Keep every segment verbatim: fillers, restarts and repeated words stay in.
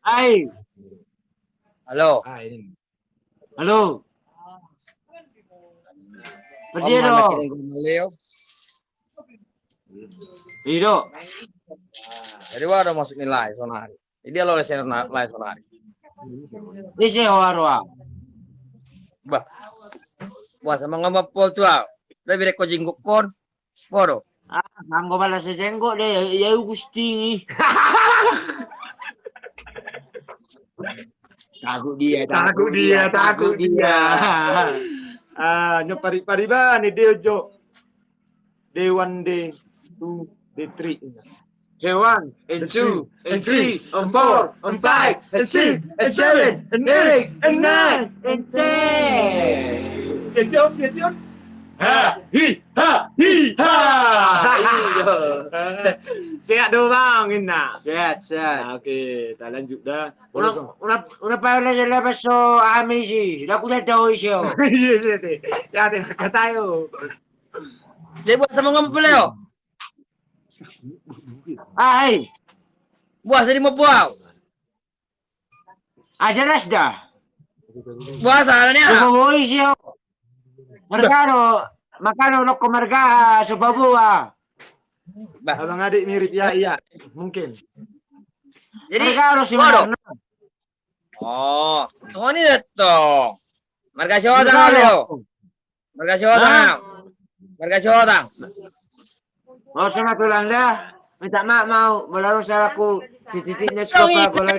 Ai. Halo. Halo. Berarti do. Ido. Jadi wada masuk nilai sonari. Jadi lo lesen nilai sonari. Ise hoa roa. Bah. Wah sama ngomong pol tua. Lebih reko jingguk kon. Bodo. Ah, anggo balas sejenggo de ya ugus tingi. Takut dia, takut dia, takut dia. Ah, nyo pari pari bani dia jo. Day one, day two, day three. Day one, and two, and three, and four, and five, and six, and seven, and eight, and nine, and ten. Session, session. Ha hi ha hi ha. Sehat do bang inna. Sehat sehat. Oke, kita lanjut dah. Una una una pa lele baso ami si. Laku dah tahu isio. Iya iya iya. Ya tengah kata yo. Jadi buat sama ngomong peleo. Ai. Buah sadi mau buah. Aja das dah. Buah salah ni ah. Mau isi. Mereka do, makanya lo ke mereka sebab buah. Abang adik mirip ya iya mungkin. Jadi mereka harus si. Oh, songon i do tong. Marga Sihohot do. Marga Sihohot. Marga Sihohot. Mau sama tulang dah. Minta maaf mau belaru salahku. Si titik nes kopa gola.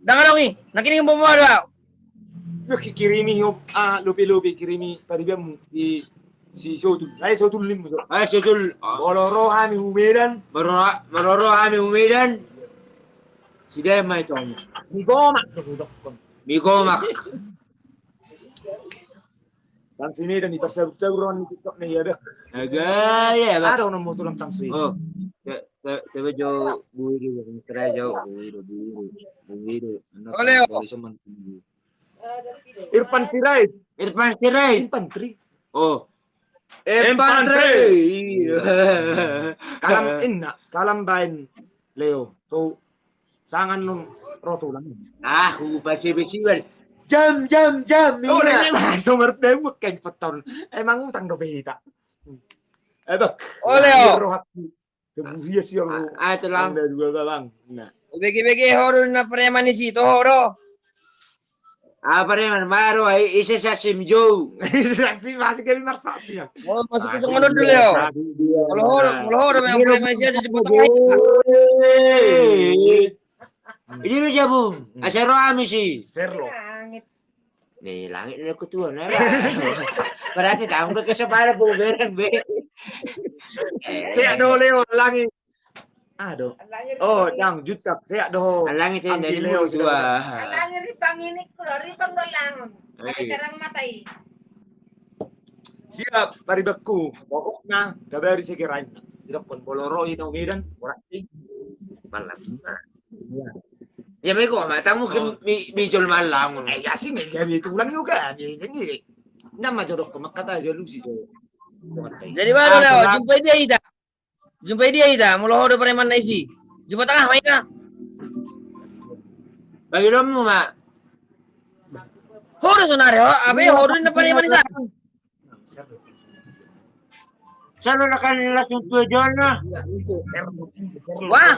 Dang adong i. Nangkining bomo do. Yo kikirimi hop ah lopi lopi kirimi tadi biamu di si sotul. Ayo sotul limu. Ayo sotul. Molo ro hami hu Medan. Molo ro hami hu Medan. Sudah mai tong. Migomak tu dokkon. Migomak. Bang sini dan di pasar jauh ron di TikTok nih ya dah. Agak ya bang. Ada orang mau tulang tangsi. Oh. Coba jauh bulu dulu, serai jauh bulu dulu, bulu dulu. Oleh. Irfan Sirait. Irfan Sirait. Infantri. Oh. Infantri. Kalam inna, kalam bain Leo. So sangan nung rotulan. Ah, ku pasi besiwan. Jam jam jam. Oh, lagi masuk mertemu kain peton. Emang utang dope hita. Eh bang. Oleh. Rohat. Kebuhia siang. Ah, tulang. Ada dua babang. Nah. Bagi-bagi ho do na preman isi toho do. Ah, preman baru ai isi saksi mjou. Isi saksi masih kami marsaksi ya. Oh, masuk ke sana dulu ya. Kalau ho do, kalau ho do memang preman isi ada di Bogor. Ini lu jabung. Asero amisi. Serlo. Ni langit ni ketua na. Berarti tahu ke kesempatan buberan be. Sehat do Leo langit. Ado. Oh, dang jutak sehat do. Langit ni dari Leo dua. Langit ripang ini kulo ripang dolangon. Sekarang matai. Siap, paribakku. Pokokna kabari segera. Tidak pun boloroi no Medan, berarti malam. Ya bego matamu ke bijol malang. Eh ya sih mega itu ulang juga. Nama jodok ke Mekah aja lu sih. Jadi baru lah jumpa dia ita. Jumpa dia ita, molo ho do preman na isi. Jumpa tangah ma ita. Bagi domu ma. Ho do sonari ho, abe ho do na preman isi. Sano na kan langsung tujuan na. Wah.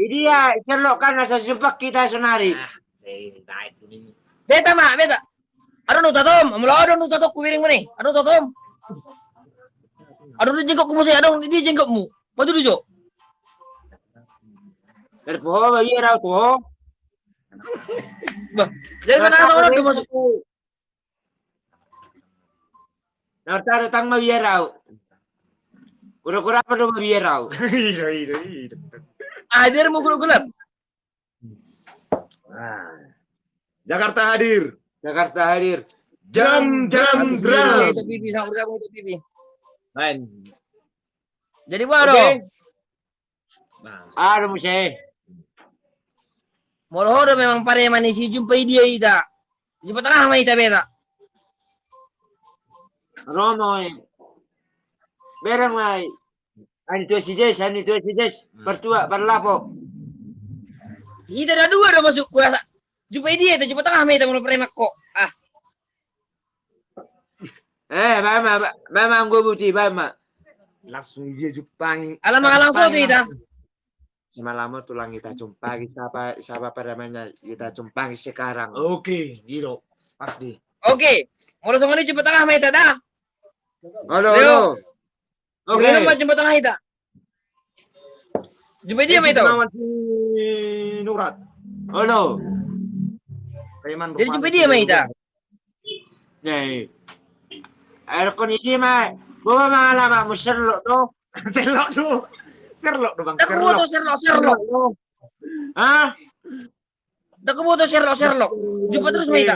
Idia serlok kan asa sumpak kita sonari. Beta ma beta. Adong do tatom, molo adong do tatom kubiring mani. Adong do tatom. Adong do jenggotku muse, adong di jenggotmu. Maju do jo. Dari poho bagi rau poho. Bah, jadi sana tahu do masuk. Nah, datang ma biar au. Kura-kura apa do ma biar au? Iya, iya, iya. Ah, biar mau gelap-gelap. Nah. Jakarta hadir. Jakarta hadir. Jam jam drum. Pipi sama bergabung itu pipi. Main. Jadi baru. Oke. Nah. Aduh muse. Molo ho do memang pareman isi jumpa i dia ita. Jumpa tangah ma ita beta. Romo e. Bereng ma i. Ani tua si Jes, ani tua si Jes. Partua, parlapo. Hita da dua do masuk kuasa. Jumpa dia itu, jumpa tengah ma hita molo preman ko. Ah. Eh, baen ma, baen ma anggo buti, baen ma. Langsung dia jumpangi. Alaman langsung tu hita. Semalam tulang hita jumpangi, siapa, siapa premanna hita jumpangi sekarang. Oke, gitu. Pasti. Oke. Molo songon i jumpa tengah ma hita da. Halo, halo. Oke. Jumpa tengah hita. Jumpa dia ma hita. Lawan si Nurat. Halo. Preman. Jadi jumpa dia ma hita. Nih. Air kon ini ma. Bawa ma alamatmu Sherlock do. Sherlock do. Sherlock do, Bang. Sherlock. Sherlock, Sherlock. Hah? Dak boto Sherlock, Sherlock. Jumpa terus ma hita.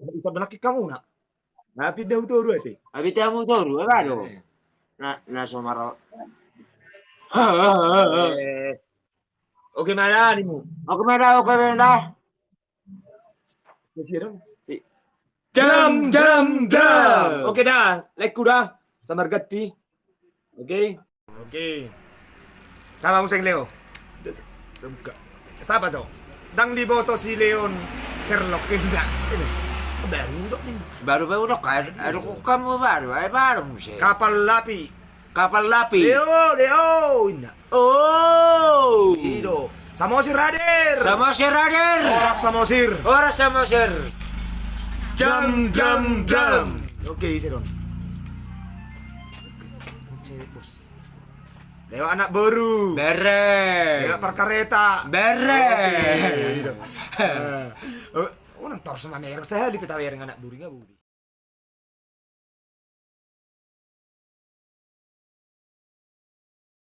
Bisa benakki kamu nak. Tapi dia utoru ate. Tapi dia utoru apa do? Na na somaro. Oke ma da nimu. Oke ma da, oke ma da. Jam jam jam. Oke da, like ku da. Samar ganti. Oke. Oke. Sapa muse Leo? Siapa jo? Ndang diboto si Leon Sherlock inda. Ini. Baru udok nih. Baru baru udok kan? Aduh kok kamu baru, eh baru muse. Kapal lapi. Kapal lapi. Leo, Leo inda. Oh. Ido. Samosir hadir. Samosir hadir. Horas Samosir. Horas Samosir. Jam jam jam. Oke, isi dong. Lewat anak boru. Bere. Lewat perkareta. Bere. Oke, gitu. Eh, oh, unang tor sama merek sahali pe tabereng anak boru nga budi.